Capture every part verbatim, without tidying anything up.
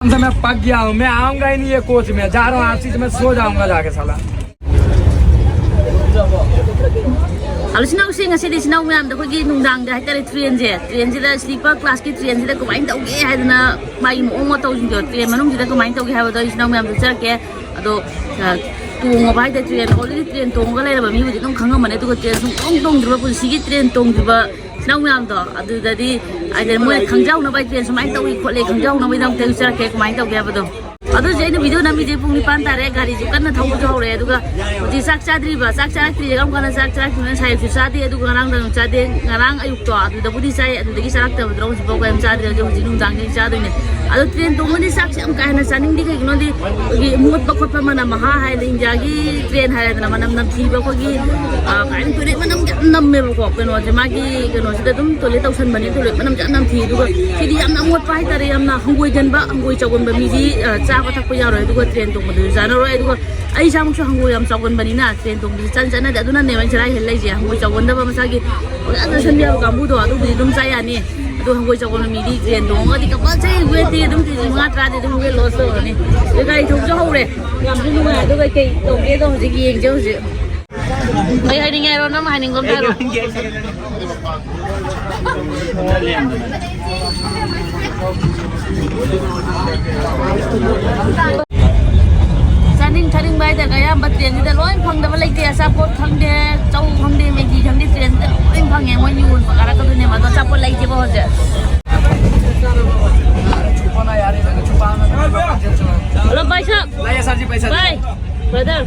तो मैं पक गया हूँ, मैं आऊंगा ही नहीं ये कोच में, जा रहा हूँ आपसी, मैं सो जाऊंगा जाके साला। ꯍꯜꯂꯣ ꯏꯆꯤꯟ ꯏꯅꯥꯎꯁꯤꯡ, ꯉꯁꯤꯗꯤ ꯏꯆꯤꯟ ꯏꯅꯥꯎ ꯃꯌꯥꯝꯗ ꯑꯩꯈꯣꯏꯒꯤ ꯅꯨꯡꯗꯥꯡꯗ ꯍꯥꯏꯇꯥꯔꯦ, ꯇ꯭ꯔꯦꯟꯁꯦ, ꯇ꯭ꯔꯦꯟꯁꯤꯗ, ꯁ꯭ꯂꯤꯄꯔ ꯀ꯭ꯂꯥꯁꯀꯤ ꯇ꯭ꯔꯦꯟꯁꯤꯗ ꯀꯃꯥꯏꯅ ꯇꯧꯒꯦ ꯍꯥꯏꯗꯅ ꯃꯥꯒꯤ ꯃꯑꯣꯡ ꯃꯇꯧꯁꯤꯡꯗꯣ, ꯇ꯭ꯔꯦꯟ ꯃꯅꯨꯡꯁꯤꯗ ꯀꯃꯥꯏꯅ ꯇꯧꯒꯦ ꯍꯥꯏꯕꯗꯣ ꯑꯩ ꯏꯆꯤꯟ ꯏꯅꯥꯎ ꯃꯌꯥꯝꯗ ꯎꯠꯆꯔꯛꯀꯦ꯫ ꯑꯗꯣ, ꯑ, ꯇꯣꯡꯉꯕ ꯍꯥꯏꯇꯥꯔꯦ, ꯇ꯭ꯔꯦꯟ, already ꯇ꯭ꯔꯦꯟ ꯇꯣꯡꯉꯒ ꯂꯩꯔꯕ ꯃꯤꯕꯨꯗꯤ ꯑꯗꯨꯝ ꯈꯪꯉꯝꯃꯅꯤ, ꯑꯗꯨꯒ ꯇ꯭ꯔꯦꯟ ꯁꯨꯡꯇꯣꯡ ꯇꯣꯡꯗ꯭ꯔꯤꯕ, ꯄꯨꯟꯁꯤꯒꯤ ꯇ꯭ꯔꯦꯟ ꯇꯣꯡꯗ꯭ꯔꯤꯕ ꯏꯆꯤꯟ ꯏꯅꯥꯎ ꯃꯌꯥꯝꯗꯣ, ꯑꯗꯨꯗꯗꯤ ꯍꯥꯏꯗꯤ ꯃꯣꯏꯅ ꯈꯪꯖꯍꯧꯅꯕ ꯍꯥꯏ, ꯇ꯭ꯔꯦꯟ ꯁꯨꯃꯥꯏꯅ ꯇꯧꯏ ꯈꯣꯠꯂꯤ ꯈꯪꯖꯍꯧꯅꯕꯒꯤꯗꯃꯛꯇ ꯎꯠꯆꯔꯛꯀꯦ ꯀꯃꯥꯏꯅ ꯇꯧꯒꯦ ꯍꯥꯏꯕꯗꯣ꯫ ꯑꯗꯨ ꯍꯧꯖꯤꯛ ꯑꯩꯅ ꯚꯤꯗꯤꯑꯣ ꯅꯝꯃꯤꯁꯦ ꯄꯨꯡ ꯅꯤꯄꯥꯟ ꯇꯥꯔꯦ, ꯒꯥꯔꯤꯁꯨ ꯀꯟꯅ ꯊꯧꯕꯁꯨ ꯍꯧꯔꯦ꯫ ꯑꯗꯨꯒ ꯍꯧꯖꯤꯛ ꯆꯥꯛ ꯆꯥꯗ꯭ꯔꯤꯕ, ꯆꯥꯛ ꯆꯥꯔꯛꯇ꯭ꯔꯤꯁꯦ ꯀꯔꯝ ꯀꯥꯟꯗ ꯆꯥꯛ ꯆꯥꯔꯛꯇ꯭ꯔꯤꯅꯣ? ꯉꯁꯥꯏ ꯑꯌꯨꯛꯁꯨ ꯆꯥꯗꯦ, ꯑꯗꯨꯒ ꯉꯔꯥꯡꯗꯪ ꯆꯥꯗꯦ, ꯉꯔꯥꯡ ꯑꯌꯨꯛꯇꯣ ꯑꯗꯨꯗꯕꯨꯗꯤ ꯆꯥꯏ, ꯑꯗꯨꯗꯒꯤ ꯆꯥꯔꯛꯇꯕꯗꯨꯅ ꯍꯧꯖꯤꯛꯐꯥꯎ ꯀꯔꯤꯝ ꯆꯥꯗ꯭ꯔꯤ꯫ ꯑꯗꯨ ꯍꯧꯖꯤꯛ ꯅꯨꯡꯗꯥꯡꯗꯤ ꯆꯥꯗꯣꯏꯅꯦ꯫ ꯑꯗꯣ ꯇ꯭ꯔꯦꯟ ꯇꯣꯡꯕꯗꯤ ꯆꯥꯛꯁꯦ ꯌꯥꯝ ꯀꯥ ꯍꯦꯟꯅ ꯆꯥꯅꯤꯡꯗꯦ, ꯀꯩꯒꯤꯅꯣꯗꯤ ꯑꯩꯈꯣꯏꯒꯤ ꯃꯣꯠꯄ ꯈꯣꯠꯄ ꯃꯅꯝ ꯃꯍꯥ ꯍꯥꯏꯔꯗꯤ ꯏꯟꯗꯤꯌꯥꯒꯤ ꯇ꯭ꯔꯦꯟ ꯍꯥꯏꯔꯦꯗꯅ, ꯃꯅꯝ ꯅꯝꯊꯤꯕ ꯑꯩꯈꯣꯏꯒꯤ, ꯑ, ꯀꯩ ꯍꯥꯏꯅꯤ, ꯇꯣꯏꯂꯦꯠ ꯃꯅꯝ ꯌꯥꯝ ꯅꯝꯃꯦꯕꯀꯣ꯫ ꯀꯩꯅꯣꯁꯦ, ꯃꯥꯒꯤ ꯀꯩꯅꯣꯁꯤꯗ ꯑꯗꯨꯝ ꯇꯣꯏꯂꯦꯠ ꯇꯧꯁꯟꯕꯅꯦ, ꯇꯣꯏꯂꯦꯠ ꯃꯅꯝꯁꯦ ꯌꯥꯝ ꯅꯝꯊꯤ꯫ ꯑꯗꯨꯒ ꯁꯤꯗꯤ ꯌꯥꯝꯅ ꯑꯃꯣꯠꯄ ꯍꯥꯏꯇꯥꯔꯦ, ꯌꯥꯝꯅ ꯍꯪꯒꯣꯏꯒꯟꯕ, ꯍꯪꯒꯣꯏ ꯆꯥꯎꯒꯟꯕ ꯃꯤꯗꯤ, ꯑ, ꯆꯥꯕ ꯊꯛꯄ ꯌꯥꯔꯣꯏ, ꯑꯗꯨꯒ ꯇ꯭ꯔꯦꯟ ꯇꯣꯡꯕꯗꯨꯁꯨ ꯆꯥꯅꯔꯣꯏ꯫ ꯑꯗꯨꯒ ꯑꯩ ꯏꯁꯥꯃꯛꯁꯨ ꯍꯪꯒꯣꯏ ꯌꯥꯝ ꯆꯥꯎꯒꯟꯕꯅꯤꯅ ꯇ꯭ꯔꯦꯟ ꯇꯣꯡꯕꯁꯦ ꯆꯥꯟ ꯆꯠꯅꯗꯦ꯫ ꯑꯗꯨꯅꯅꯦꯕ ꯑꯩꯅ ꯆꯔꯥ ꯍꯦꯜ ꯂꯩꯁꯦ, ꯍꯪꯒꯣꯏ ꯆꯥꯎꯒꯟꯗꯕ, ꯃꯁꯥꯒꯤ ꯄꯪꯆꯥ ꯆꯥꯁꯟꯕ ꯌꯥꯕ ꯀꯥꯡꯕꯨꯗꯣ ꯑꯗꯨꯕꯨꯗꯤ ꯑꯗꯨꯝ ꯆꯥ ꯌꯥꯅꯤ꯫ ꯑꯗꯣ ꯍꯪꯒꯣꯏ ꯆꯥꯎꯒꯟꯕ ꯃꯤꯗꯤ ꯇ꯭ꯔꯦꯟ ꯇꯣꯡꯉꯒꯗꯤ ꯀꯝꯄꯜꯁꯔꯤ ꯋꯦꯠꯇꯤ ꯑꯗꯨꯝ ꯀꯦꯖꯤ ꯃꯉꯥ ꯇꯔꯥꯗꯤ ꯑꯗꯨꯝ ꯋꯦꯠ ꯂꯣꯁ ꯇꯧꯔꯅꯤ꯫ ꯑꯗꯣ ꯒꯥꯔꯤ ꯊꯧꯕꯁꯨ ꯍꯧꯔꯦ, ꯌꯥꯝꯁꯨ ꯅꯨꯡꯉꯥꯏ꯫ ꯑꯗꯣ ꯀꯩꯀꯩ ꯇꯧꯒꯦꯗꯣ ꯍꯧꯖꯤꯛ ꯌꯦꯡꯁꯦ ꯍꯧꯖꯤꯛ꯫ ꯀꯩ ꯍꯥꯏꯅꯤꯡꯉꯦ ꯍꯥꯏꯔꯣ? ꯅꯪ ꯍꯥꯏꯅꯤꯡꯕ ꯑꯃ ꯍꯥꯏꯔꯣ꯫ ꯆꯥꯅꯤꯡ ꯊꯛꯅꯤꯡꯕ ꯍꯥꯏꯇꯥꯔꯦ, ꯑꯌꯥꯝꯕ ꯇ꯭ꯔꯦꯟꯁꯤꯗ ꯂꯣꯏ ꯐꯪꯗꯕ ꯂꯩꯇꯦ꯫ ꯑꯆꯥꯄꯣꯠ ꯈꯪꯗꯦ, ꯆꯧ ꯈꯪꯗꯦ, ꯃꯦꯒꯤ ꯈꯪꯗꯦ, ꯇ꯭ꯔꯦꯟꯁꯤꯗ ꯂꯣꯏ ꯐꯪꯉꯦ꯫ ꯃꯣꯏ ꯌꯣꯟꯕ ꯀꯥꯔꯛꯀꯗꯣꯏꯅꯦꯕ, ꯑꯗꯣ ꯑꯆꯥꯄꯣꯠ ꯂꯩꯒꯦꯕ ꯍꯧꯖꯤꯛ꯫ ꯍꯜꯂꯣ, ꯚꯥꯏ ꯁꯥꯕ꯫ ꯂꯩꯌꯦ, ꯁꯥꯔ ꯖꯤ, ꯄꯩꯁꯥ꯫ ꯚꯥꯏ꯫ Brother.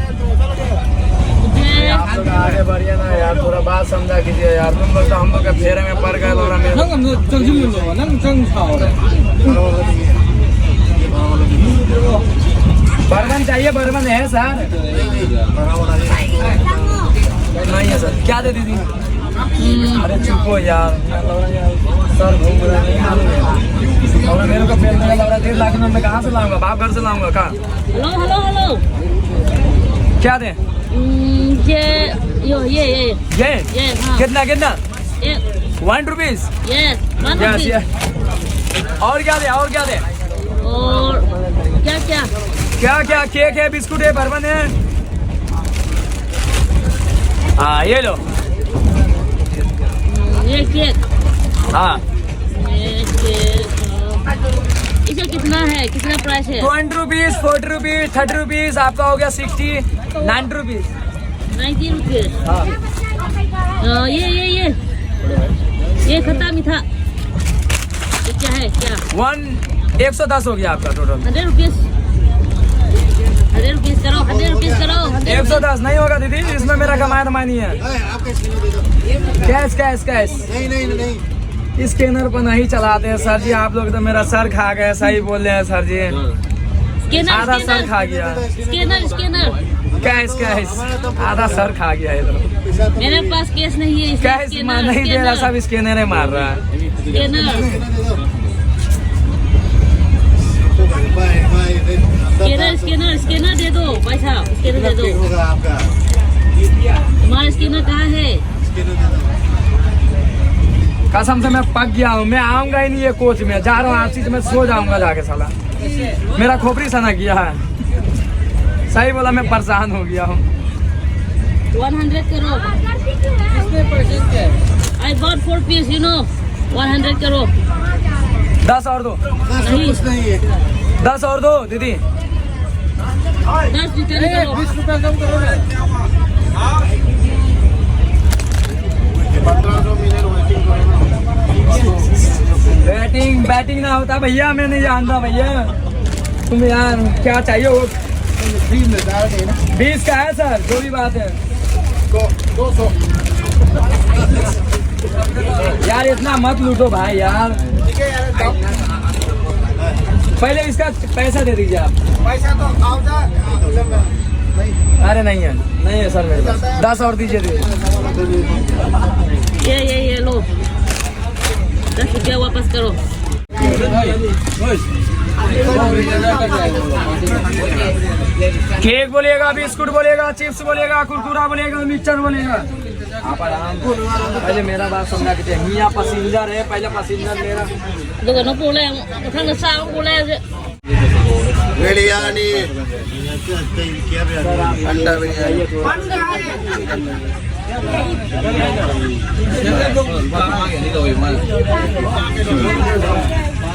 आप लोग आगे बढ़िए ना यार, थोड़ा बात समझा कीजिए यार, तुम लोग तो हम लोग के फेरे में पड़ गए, लौड़ा में। ꯅꯪ ꯑꯝꯇ ꯆꯪꯁꯤꯜꯂꯨꯅꯣ, ꯅꯪ ꯆꯪ ꯁꯥꯎꯔꯦ꯫ बर्बन चाहिए, बर्बन है सर? नहीं है सर, क्या दे दीदी? अरे चुप हो यार, सर घूम रहे हैं। और मेरे को पेल में लग रहा है, डेढ़ लाख में मैं कहाँ से लाऊंगा? बाप घर से लाऊंगा कहाँ? Hello, hello, hello. क्या दें? Mm, ये, यो, ये, ये, ये? ये, हाँ. कितना, कितना? ये, वन रुपीज? ये, one यस, rupee. यस। और क्या दें, और क्या दें? और क्या क्या? क्या क्या? केक है, बिस्कुट है, बर्बन है। हाँ, ये लो। ये केक। हाँ। ये केक। इसका कितना है, कितना प्राइस है? Twenty rupees, forty rupees, thirty rupees, आपका हो गया sixty, ninety rupees। Ninety rupees। हाँ। ये ये ये ये खट्टा मीठा, ये क्या है क्या? One, एक सौ दस हो गया आपका total. Hundred rupees। Hundred rupees करो, hundred rupees करो। एक सौ दस नहीं होगा दीदी, इसमें मेरा कमाया धमाया नहीं है। Cash, cash, cash. नहीं, नहीं, नहीं। स्कैनर पर नहीं चलाते हैं सर जी, आप लोग तो मेरा सर खा गए, सही बोल रहे हैं सर जी। स्कैनर, आधा सर खा गया। Scanner, scanner. Cash, cash. आधा सर खा गया ये तो। मेरे पास कैश नहीं है, इसलिए कैश स्कैनर, नहीं दे रहा, स्कैनर। सब स्कैनर है, मार रहा है। स्कैनर। स्कैनर, स्कैनर, स्कैनर दे दो भाई साहब, स्कैनर दे दो। तुम्हारा स्कैनर कहाँ है? कसम से मैं पक गया हूँ, मैं आऊंगा ही नहीं ये कोच में, जा रहा हूँ आशीष, मैं सो जाऊंगा जाके साला। मेरा खोपड़ी सना गया है, सही बोला, मैं परेशान हो गया हूँ। One hundred करो। I bought four piece, you know। One hundred करो। दस और दो। नहीं। दस और दो दीदी। दस रिटर्न करो। बैटिंग, बैटिंग ना होता भैया, मैं नहीं जानता भैया। तुम यार क्या चाहिए वो? बीस का है सर, जो भी बात है। दो सौ। यार इतना मत लूटो भाई यार। पहले इसका पैसा दे दीजिए आप। पैसा तो अरे नहीं है, नहीं है सर मेरे पास। दस और दीजिए, दीजिए। ये ये ये लो, दस रुपया वापस करो। केक बोलिएगा, बिस्कुट बोलिएगा, चिप्स बोलिएगा, कुरकुरा बोलिएगा, मिक्सचर बोलिएगा। आप आराम से, पहले मेरा बात समझा के चाहिए। यहाँ पैसेंजर है, पहले पैसेंजर मेरा। Duga no problem. Kung saan sa akong kulay. Biryani, अंडा बिरयानी,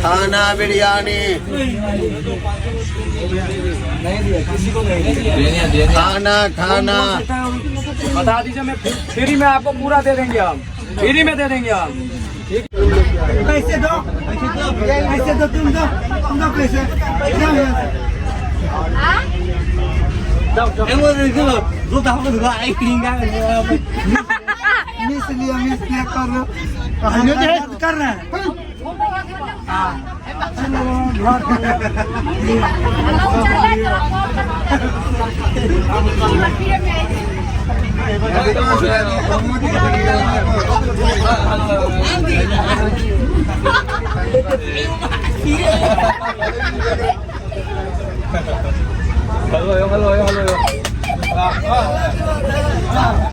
खाना बिरयानी, खाना, खाना। बता दीजिए, मैं फ्री में आपको पूरा दे देंगे हम, फ्री में दे देंगे हम। पैसे दो, पैसे दो, तुम दो, तुम दो पैसे। मिस लिया, मिस लिया, कर लो। कर रहे हैं।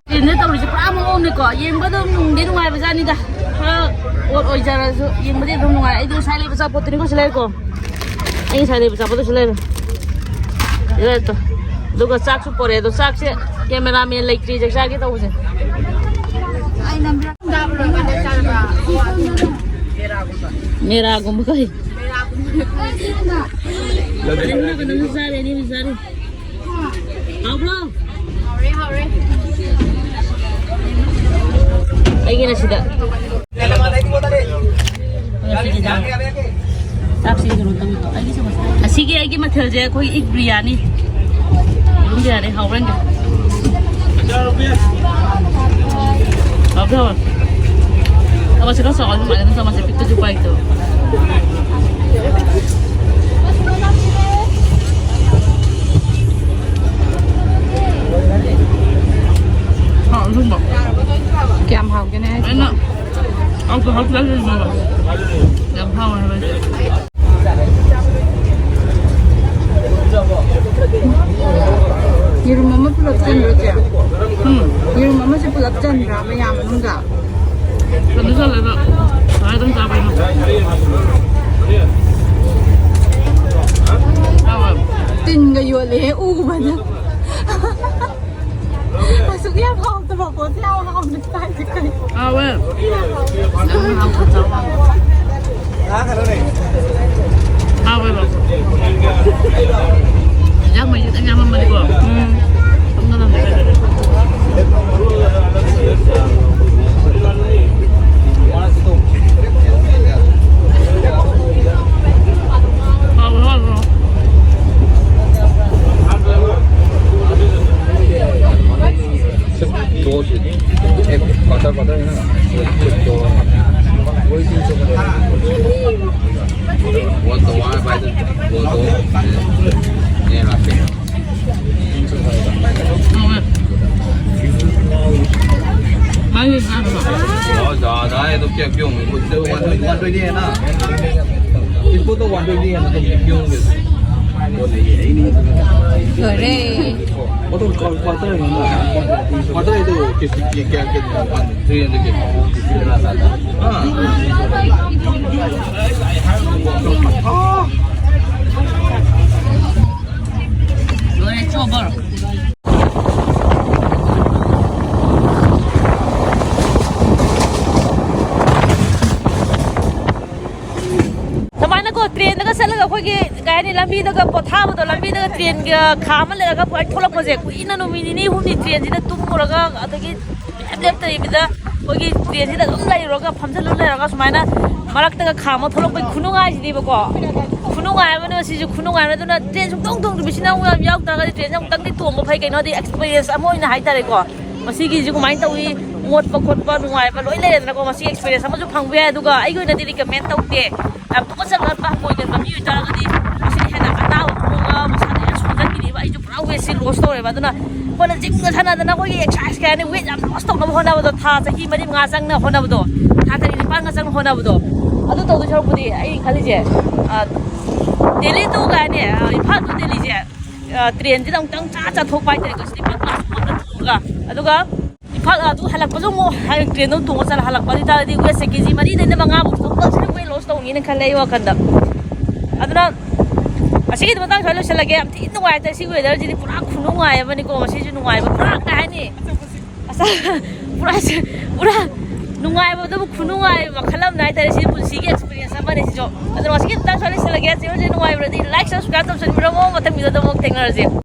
ꯇ꯭ꯔꯦꯟꯗ ꯇꯧꯔꯤꯁꯦ ꯄꯨꯔꯥ ꯃꯑꯣꯡꯅꯤꯀꯣ꯫ ꯌꯦꯡꯕ ꯑꯗꯨꯝ ꯅꯨꯡꯗꯤ ꯅꯨꯡꯉꯥꯏꯕꯖꯥꯠꯅꯤꯗ꯫ ꯈꯔ ꯑꯣꯠ ꯑꯣꯏꯖꯔꯁꯨ ꯌꯦꯡꯕꯗꯤ ꯑꯗꯨꯝ ꯅꯨꯡꯉꯥꯏ꯫ ꯑꯩꯗꯤ ꯉꯁꯥꯏ ꯂꯩꯕ ꯑꯆꯥꯄꯣꯠꯇꯨꯅꯤꯀꯣ ꯁꯤ ꯂꯩꯔꯦꯀꯣ꯫ ꯑꯩ ꯉꯁꯥꯏ ꯂꯩꯕ ꯑꯆꯥꯄꯣꯠꯇꯨ ꯁꯤ ꯂꯩꯔꯦ꯫ ꯁꯤ ꯂꯩꯔꯦ ꯇꯣ꯫ ꯑꯗꯨꯒ ꯆꯥꯛꯁꯨ ꯄꯣꯔꯛꯑꯦ꯫ ꯑꯗꯣ ꯆꯥꯛꯁꯦ ꯀꯦꯃꯦꯔꯥꯃꯦꯟ ꯂꯩꯇ꯭ꯔꯤ ꯆꯥꯛ ꯆꯥꯒꯦ ꯇꯧꯕꯁꯦ꯫ ꯃꯦꯔꯥꯒꯨꯝꯕ ꯀꯩ꯫ ꯑꯅꯤꯃꯛ ꯀꯩꯅꯣꯝꯁꯨ ꯆꯥꯔꯦ, ꯑꯅꯤꯃꯛ ꯆꯥꯔꯦ꯫ ꯍꯥꯎꯕ꯭ꯔꯣ? ꯑꯩꯒꯤꯅ ꯁꯤꯗ꯫ ꯆꯥꯛꯁꯤ ꯀꯩꯅꯣ ꯇꯧ-, ꯑꯩꯒꯤꯁꯨ ꯃꯁꯥ-, ꯑꯁꯤꯒꯤ ꯑꯩꯒꯤ ꯃꯊꯦꯜꯁꯦ ꯑꯩꯈꯣꯏ ꯏꯒ ꯕꯤꯔꯌꯥꯅꯤ꯫ ꯌꯦꯔꯨꯝ ꯕꯤꯔꯌꯥꯅꯤ ꯍꯥꯎꯕ꯭ꯔꯥ ꯌꯦꯡꯒꯦ꯫ ꯍꯥꯎꯕ꯭ꯔꯣ? ꯊꯕꯛꯁꯦ ꯈꯔ ꯆꯥꯎꯔꯗꯤ ꯅꯨꯡꯉꯥꯏꯒꯗꯕꯅꯤ, ꯊꯕꯛꯁꯦ ꯄꯤꯛꯄꯁꯨ ꯎꯄꯥꯏ ꯂꯩꯇꯕ꯫ ꯍꯥꯎ, ꯑꯊꯨꯝꯕ꯫ ꯀꯌꯥꯝ ꯍꯥꯎꯒꯦꯅꯦ ꯍꯥꯏꯁꯤꯕꯣ? ꯑꯩꯅ ꯍꯥꯎꯇ ꯍꯥꯎꯇ ꯆꯥꯁꯤꯟꯕ꯫ ꯌꯥꯝ ꯍꯥꯎꯋꯦ ꯍꯥꯏꯕ ꯑꯩꯁꯦ꯫ ꯌꯦꯔꯨꯝ ꯑꯃ ꯄꯨꯂꯞ ꯆꯟꯕ꯭ꯔꯣ, ꯆꯦ? ꯎꯝ꯫ ꯌꯦꯔꯨꯝ ꯑꯃꯁꯦ ꯄꯨꯂꯞ ꯆꯟꯕ꯭ꯔꯥ ꯃꯌꯥꯝ ꯃꯅꯨꯡꯗ? ꯆꯟꯗꯤ ꯆꯜꯂꯦ, ꯑꯗꯣ ꯉꯁꯥꯏ ꯑꯗꯨꯝ ꯆꯥꯕꯩꯅ꯫ ꯇꯤꯟꯒ ꯌꯣꯠꯂꯦ ꯎꯕꯗ꯫ ꯑꯁꯨꯛ ꯌꯥꯝ ꯍꯥꯎꯇꯕ ꯄꯣꯠꯁꯦ ꯌꯥꯝ ꯍꯥꯎꯅ ꯆꯥꯏꯁꯦ ꯀꯩꯅꯣ? ꯍꯥꯎꯋꯦ꯫ ꯌꯥꯝ ꯍꯥꯎꯅ ꯆꯥꯎ꯫ ꯍꯥꯎꯋꯦꯕ꯫ ꯌꯥꯝ ꯃꯍꯤ ꯈꯤꯇꯪ ꯌꯥꯝꯃꯝꯃꯗꯤꯀꯣ꯫ ꯎꯝ꯫ ꯇꯨꯝꯅ ꯅꯝꯃꯦ꯫ ꯍꯥꯎꯋꯦ, ꯍꯥꯎꯋꯦ꯫ बहुत ज्यादा है तो क्या क्यों? इसको तो वन ट्वेंटी है ना, तो क्यों? वो तो क्वार्टर है ना, क्वार्टर है तो किस, ये क्या, क्या, थ्री हंड्रेड के? हाँ। ꯁꯨꯃꯥꯏꯅꯀꯣ ꯇ꯭ꯔꯦꯟꯗꯒ ꯆꯠꯂꯒ ꯑꯩꯈꯣꯏꯒꯤ ꯀꯩ ꯍꯥꯏꯅꯤ, ꯂꯝꯕꯤꯗꯒ ꯄꯣꯊꯥꯕꯗꯣ, ꯂꯝꯕꯤꯗꯒ ꯇ꯭ꯔꯦꯟꯒ ꯈꯥꯝꯃ ꯂꯩꯔꯒ ꯊꯣꯛꯂꯛꯄꯁꯦ, ꯀꯨꯏꯅ ꯅꯨꯃꯤꯠ ꯅꯤꯅꯤ ꯍꯨꯝꯅꯤ ꯇ꯭ꯔꯦꯟꯁꯤꯗ ꯇꯨꯝꯃꯨꯔꯒ ꯑꯗꯒꯤ ꯂꯦꯞꯇꯕꯤꯗ ꯑꯩꯈꯣꯏꯒꯤ ꯇ꯭ꯔꯦꯟꯁꯤꯗ ꯑꯗꯨꯝ ꯂꯩꯔꯨꯔꯒ ꯐꯝꯖꯜꯂ ꯂꯩꯔꯒ ꯁꯨꯃꯥꯏꯅ ꯃꯔꯛꯇꯒ ꯈꯥꯝꯃ ꯊꯣꯛꯂꯛꯄꯒꯤ ꯈꯨꯅꯨꯡꯉꯥꯏꯁꯤꯗꯤꯕꯀꯣ, ꯈꯨꯅꯨꯡꯉꯥꯏ ꯑꯃꯅꯦ ꯁꯤꯁꯨ, ꯈꯨꯅꯨꯡꯉꯥꯏ ꯑꯃ꯫ ꯑꯗꯨꯅ ꯇ꯭ꯔꯦꯟ ꯁꯨꯡꯇꯣꯡ ꯇꯣꯡꯗ꯭ꯔꯤꯕ ꯏꯆꯤꯟ ꯏꯅꯥꯎ ꯌꯥꯝ ꯌꯥꯎ ꯇꯥꯔꯒꯗꯤ ꯇ꯭ꯔꯦꯟꯁꯦ ꯑꯃꯨꯛꯇꯪꯗꯤ ꯇꯣꯡꯕ ꯐꯩ꯫ ꯀꯩꯅꯣꯗꯤ ꯑꯦꯛꯁꯄꯤꯔꯤꯌꯦꯟꯁ ꯑꯃ ꯑꯣꯏꯅ ꯍꯥꯏꯇꯥꯔꯦꯀꯣ꯫ ꯃꯁꯤꯒꯤꯁꯤ ꯀꯃꯥꯏꯅ ꯇꯧꯏ, ꯃꯣꯠꯄ ꯈꯣꯠꯄ ꯅꯨꯡꯉꯥꯏꯕ ꯂꯣꯏ ꯂꯩꯔꯦꯗꯅꯀꯣ꯫ ꯃꯁꯤ ꯑꯦꯛꯁꯄꯤꯔꯤꯌꯦꯟꯁ ꯑꯃꯁꯨ ꯐꯪꯕ ꯌꯥꯏ꯫ ꯑꯗꯨꯒ ꯑꯩꯒꯤ ꯑꯣꯏꯅꯗꯤ ꯔꯤꯀꯃꯦꯟ ꯇꯧꯗꯦ꯫ ꯌꯥꯝ ꯇꯨꯀꯠꯆꯕ ꯍꯪꯒꯣꯏꯒꯟꯕ ꯃꯤ ꯑꯣꯏꯇꯥꯔꯒꯗꯤ ꯃꯁꯤꯅ ꯍꯦꯟꯅ ꯑꯅꯥꯕ ꯄꯣꯛꯑꯒ ꯃꯁꯥꯗ ꯌꯥꯝ ꯁꯣꯟꯊꯈꯤꯅꯦꯕ꯫ ꯑꯩꯁꯨ ꯄꯨꯔꯥ ꯋꯦꯠꯁꯦ ꯂꯣꯁ ꯇꯧꯔꯦꯕ꯫ ꯑꯗꯨꯅ ꯑꯩꯈꯣꯏꯅ ꯖꯤꯝꯒ ꯁꯥꯟꯅꯗꯅ ꯑꯩꯈꯣꯏꯒꯤ ꯑꯦꯛꯁꯔꯁꯥꯏꯁ ꯀꯩ ꯍꯥꯏꯅꯤ, ꯋꯦꯠ ꯌꯥꯝ ꯂꯣꯁ ꯇꯧꯅꯕ ꯍꯣꯠꯅꯕꯗꯣ, ꯊꯥ ꯆꯍꯤ ꯃꯔꯤ ꯃꯉꯥ ꯆꯪꯅ ꯍꯣꯠꯅꯕꯗꯣ, ꯊꯥ ꯇꯔꯦꯠ ꯅꯤꯄꯥꯟꯒ ꯆꯪꯅ ꯍꯣꯠꯅꯕꯗꯣ, ꯑꯗꯨ ꯇꯧꯗꯣꯏ ꯁꯔꯨꯛꯄꯨꯗꯤ ꯑꯩ ꯈꯜꯂꯤꯁꯦ, ꯑ, ꯗꯦꯜꯂꯤ ꯇꯨ ꯀꯥꯏꯅꯦ, ꯑ, ꯏꯝꯐꯥꯜ ꯇꯨ ꯗꯦꯜꯂꯤꯁꯦ, ꯑ, ꯇ꯭ꯔꯦꯟꯁꯤꯗ ꯑꯃꯨꯛꯇꯪ ꯆꯥ ꯆꯥꯊꯣꯛꯄ ꯍꯥꯏꯇꯥꯔꯦꯀꯣ꯫ ꯁꯤꯗꯤ ꯐꯥꯔꯁ ꯀ꯭ꯂꯥꯁ ꯐꯝꯗ ꯇꯣꯡꯉꯒ, ꯑꯗꯨꯒ ꯏꯝꯐꯥꯜ ꯑꯗꯨ ꯍꯜꯂꯛꯄꯁꯨ ꯑꯃꯨꯛ ꯍꯥꯏ ꯇ꯭ꯔꯦꯟꯗꯣ ꯇꯣꯡꯉ ꯆꯠꯂ ꯍꯜꯂꯛꯄ꯫ ꯑꯗꯨ ꯑꯣꯏ ꯇꯥꯔꯗꯤ ꯋꯦꯠꯁꯦ ꯀꯦ ꯖꯤ ꯃꯔꯤꯗꯩꯅ ꯃꯉꯥꯐꯧ ꯀꯝꯄꯜꯁꯔꯤ ꯋꯦꯠ ꯂꯣꯁ ꯇꯧꯅꯤꯅ ꯈꯜꯂꯦ ꯑꯩ ꯋꯥꯈꯜꯗ꯫ ꯑꯗꯨꯅ ꯑꯁꯤꯒꯤꯗꯤ ꯃꯇꯥꯡ ꯁ꯭ꯋꯥꯏ ꯂꯣꯏꯁꯤꯜꯂꯒꯦ꯫ ꯌꯥꯝ ꯊꯤ ꯅꯨꯡꯉꯥꯏꯇꯦ꯫ ꯁꯤ weather ꯁꯤꯗꯤ ꯄꯨꯔꯥ ꯈꯨꯅꯨꯡꯉꯥꯏ ꯑꯃꯅꯤꯀꯣ꯫ ꯃꯁꯤꯁꯨ ꯅꯨꯡꯉꯥꯏꯕ ꯄꯨꯔꯥ ꯀꯩ ꯍꯥꯏꯅꯤ? ꯑꯁ, ꯄꯨꯔꯥ, ꯄꯨꯔꯥ ꯅꯨꯡꯉꯥꯏꯕꯗꯕꯨ ꯈꯨꯅꯨꯡꯉꯥꯏ ꯃꯈꯜ ꯑꯃꯅꯦ ꯍꯥꯏꯇꯥꯔꯦ꯫ ꯁꯤ ꯄꯨꯟꯁꯤꯒꯤ experience ꯑꯃꯅꯦ ꯁꯤꯁꯨ꯫ ꯑꯗꯨꯅ ꯉꯁꯤꯒꯤ ꯃꯇꯥꯡ ꯁ꯭ꯋꯥꯏ ꯂꯣꯏꯁꯤꯜꯂꯒꯦ꯫ ꯆꯦ ꯍꯣꯏꯁꯦ ꯅꯨꯡꯉꯥꯏꯕ꯭ꯔꯗꯤ like, subscribe ꯇꯧꯁꯟꯕꯤꯔꯝꯃꯣ꯫ ꯃꯊꯪ video ꯗ ꯑꯃꯨꯛ ꯊꯦꯡꯅꯔꯁꯦ꯫